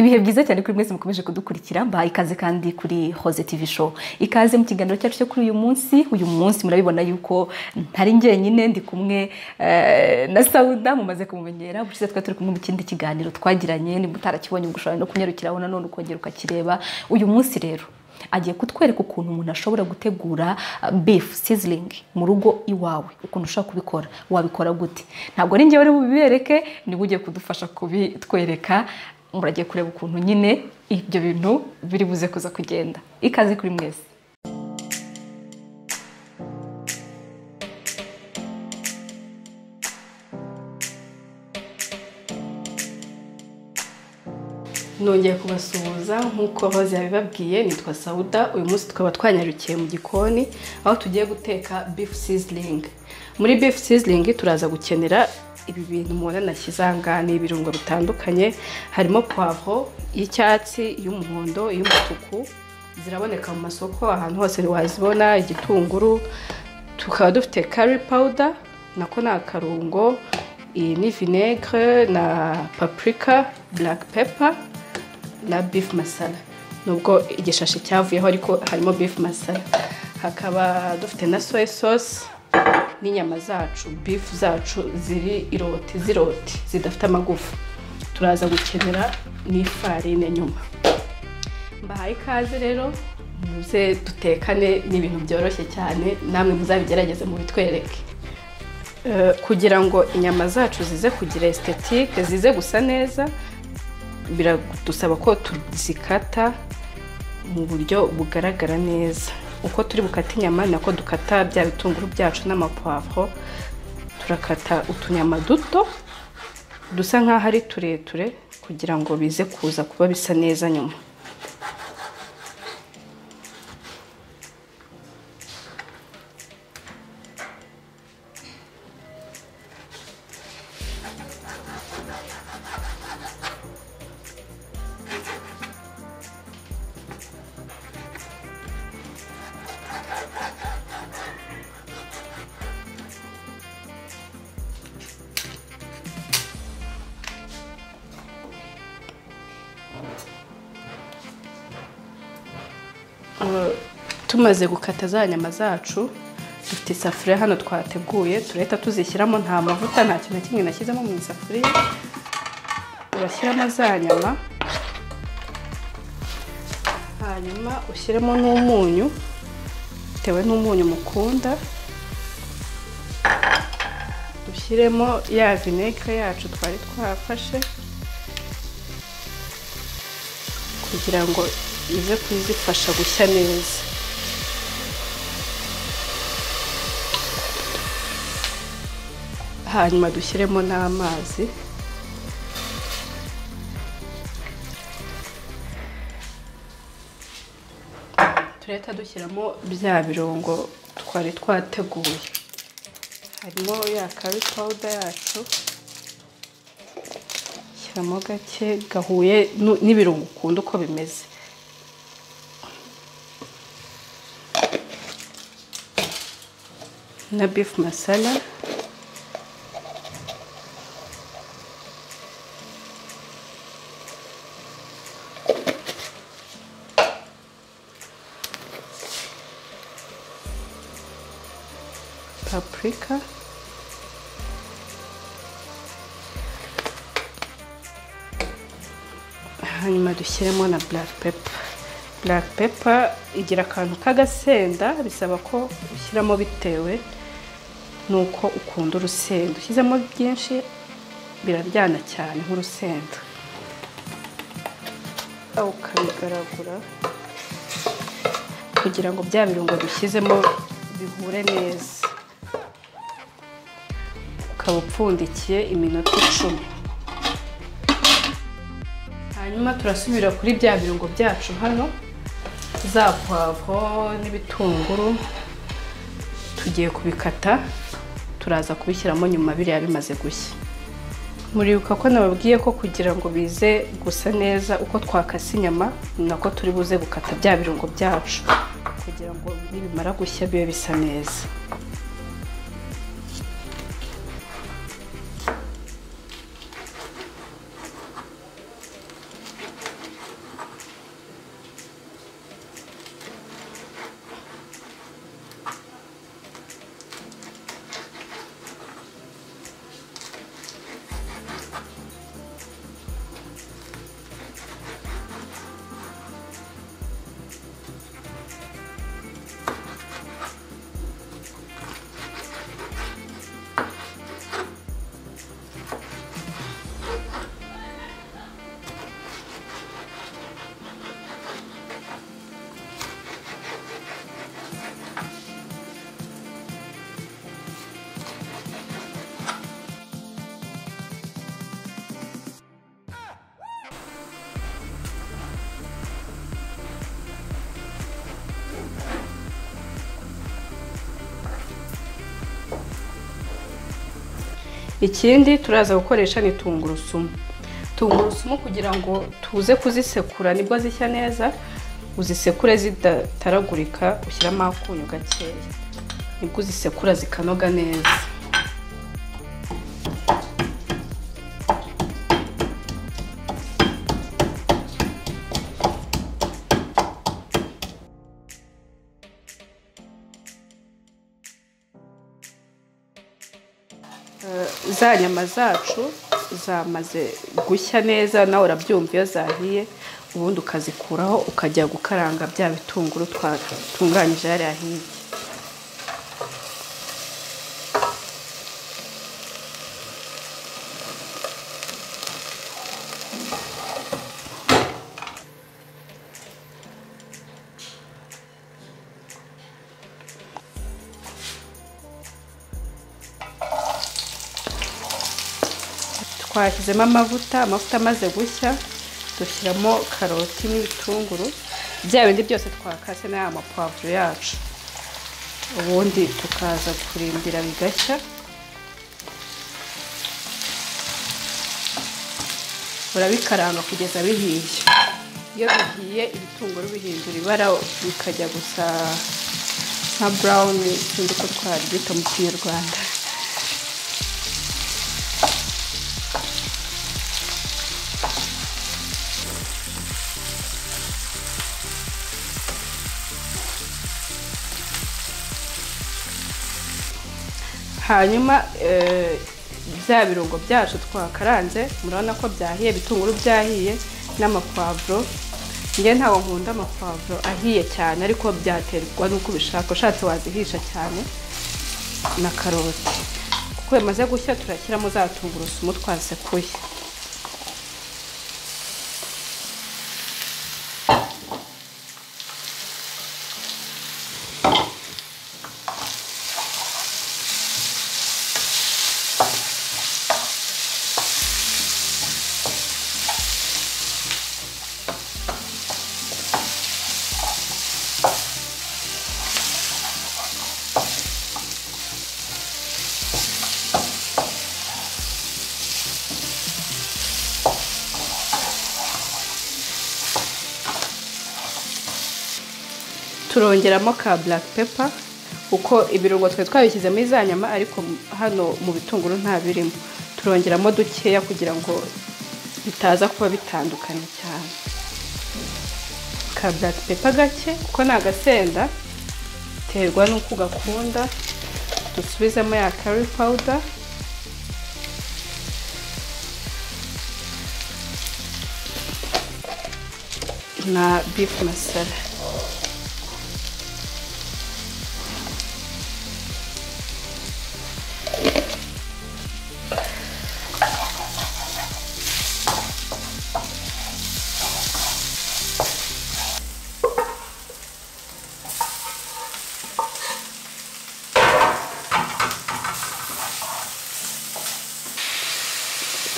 Ibihe byiza cyane kuri mwese mukomeje kudukurikira, mbahaye ikaze kandi kuri Hoze TV Show. Ikaze mu kiganiro cyacu cyo kuri uyu munsi. Uyu munsi murabibona yuko ntari njyenyine, ndi kumwe na Sauda, mumaze kumumenyera. Ubushize twari turi kumwe mu kindi kiganiro twagiranye, ni mutarakibonye ugushobora no kunyarukiraho nanone ukongera ukakireba. Uyu munsi rero agiye kutwereka ukuntu umuntu ashobora gutegura beef sizzling mu rugo iwawe, ukuntu ushobora kubikora, wabikora gute. Ntabwo ari njye wari bubibereke, ni ugiye kudufasha kubitwereka. Muragiye kureba ukuntu nyine ibyo bintu biri buze kuza kugenda. Ikaze kuri mwese. Nongeye kubasuhuza nk'uko Hoze yabibabwiye, nitwa Sauda. Uyu munsi tukaba twanyarukiye mu gikoni aho tugiye guteka beef sizzling. Muri beef sizzling turaza gukenera ibi bintu mubona nashyize aha ngaha, ni ibirungo bitandukanye, harimo poivron y'icyatsi, iy'umuhondo, iy'umutuku, ziraboneka mu masoko ahantu hose wazibona, igitunguru, tukaba dufite curry powder nako ni akarungo, iyi ni vinegre na paprika, black pepper na beef masala. Nubwo igishashi cyavuyeho ariko harimo beef masala. Hakaba dufite na soy sauce n'inyama zacu, beef zacu ziri iroti ziroti zidafite amagufa. Turaza gukenera n'ifarine nyuma. Mbahaye ikaze rero muze dutekane, ni ibintu byoroshye cyane, namwe muzabigerageze mubitwereke. Kugira ngo inyama zacu zize kugira esthétique, zize gusa neza, biradusaba ko tuzikata mu buryo bugaragara neza. Uko turi bukata inyama nako dukata bya bitunguru byacu n'amapoivron, turakata utunyama duto dusa nkaho ari tureture kugira ngo bize kuza kuba bisa neza nyuma. Tumaze gukata za nyama zacu, dufite isafuriya hano twateguye, turahita tuzishyiramo, nta mavuta nta kintu kimwe nashyizemo mu isafuriya. Urashyiramo za nyama, hanyuma ushyiremo n'umunyu bitewe n'umunyu mukunda, ushyiremo ya vinegre yacu twari twafashe kugira ngo ize kuzifasha gushya neza. Hanyuma dushyiremo n'amazi. Turahita dushyiramo bya birungo twari twateguye, harimo ya curry powder yacu, shyiramo gake gahuye n'ibirungo ukunda uko bimeze. Na beef masala, paprika, hanyuma dushyiremo na black pepper. Black pepper igira akantu k'agasenda, bisaba ko ushyiramo bitewe nuko ukunda urusenda. Ushyizemo byinshi biraryana cyane nk'urusenda. Ukabigaragura kugira ngo bya birungo dushyizemo bihure neza. Ukaba upfundikiye iminota 10. Hanyuma turasubira kuri bya birungo byacu hano, za poivron n'ibitunguru tugiye kubikata, turaza kubishyiramo nyuma biriya bimaze gushya. Muribuka ko nababwiye ko kugira ngo bize gusa neza uko twakase inyama nako turi buze gukata bya birungo byacu kugira ngo nibimara gushya bibe bisa neza. Ikindi turaza gukoresha ni tungurusumu. Tungurusumu kugira ngo tuze kuzisekura nibwo zishya neza, uzisekure zidataragurika, ushyiramo akunyu gakeya, nibwo uzisekura zikanoga neza. Za nyama zacu zamaze gushya neza, nawe urabyumva iyo zahiye, ubundi ukazikuraho ukajya gukaranga bya bitunguru twatunganyije hariya hirya. Twashyizemo amavuta, amavuta amaze gushya dushyiramo karoti n'ibitunguru bya bindi byose twakase n'aya mapavuro yacu, ubundi tukaza kurindira bigashya. Urabikaranga kugeza bihiye. Iyo bihiye ibitunguru bihindura ibara bikajya gusa nka brown, sinzi uko twabyita mu Kinyarwanda. Hanyuma bya birungo byacu twakaranze murabona ko byahiye, ibitunguru byahiye n'amapavuro. Njye ntabwo nkunda amapavuro ahiye cyane, ariko byaterwa n'uko ubishaka, ushatse wazihisha cyane, na karoti. Kuko bimaze gushya turashyiramo za tungurusumu twasekuye. Turongeramo ka black pepper kuko ibirungo twe twabishyize muri za nyama, ariko hano mu bitunguru nta birimo. Turongeramo dukeya kugira ngo bitaza kuba bitandukanye cyane. Ka black pepper gake kuko ni agasenda, terwa n'uko ugakunda. Dusubizemo ya curry powder, na beef masala.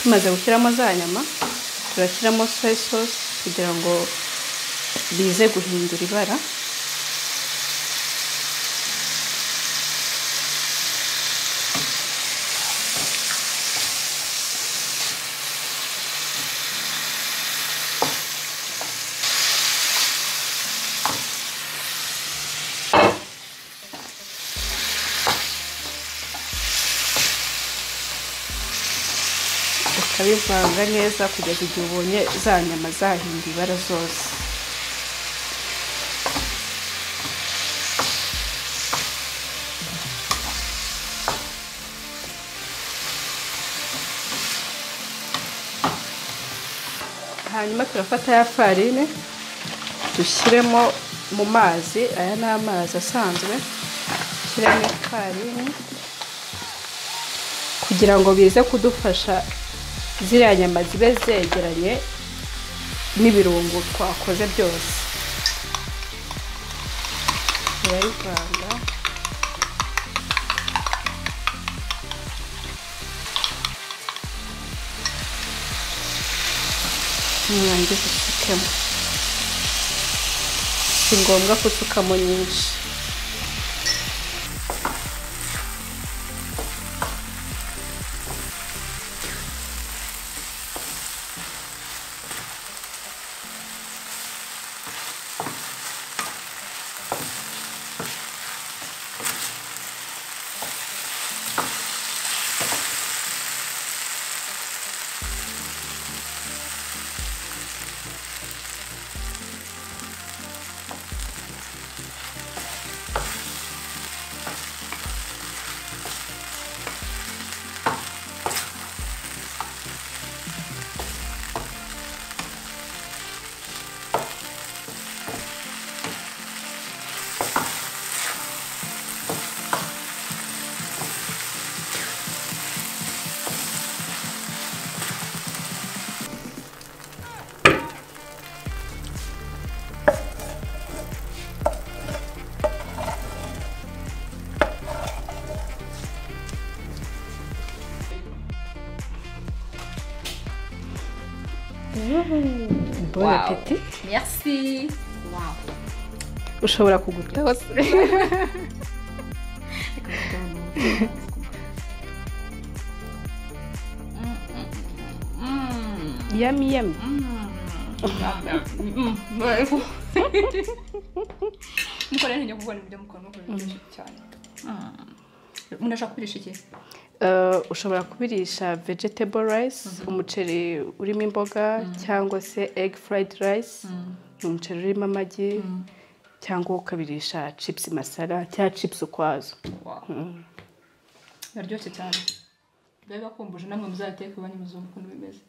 Tumaze gushyiramo za nyama turashyiramo soy sauce kugira ngo bize guhindura ibara. Ukabivanga neza kugeza igihe ubonye za nyama zahinduye ibara zose. Hanyuma turafata ya farine dushyiremo mu mazi, aya ni amazi asanzwe, dushyiremo ifarine kugira ngo bize kudufasha ziriya nyama zibe zegeranye n'ibirungo twakoze byose. Turayivanga. Nurangiza usukemo, si ngombwa gusukamo nyinshi. Bon appétit. Merci. Wow. Ushobora kuguta hose. Yummy yummy. Niko rero njya kubona ibyo mukora mukora cyane. Umuntu ashobora kubirisha iki? Ushobora kubirisha vegetable rice, umuceri urimo imboga, cyangwa se egg fried rice, umuceri urimo amagi, cyangwa ukabirisha chips masala cyangwa chips ukwazo. Biraryoshye cyane. Biba bakumbuje namwe muzateke iwanyu muzumva ukuntu bimeze.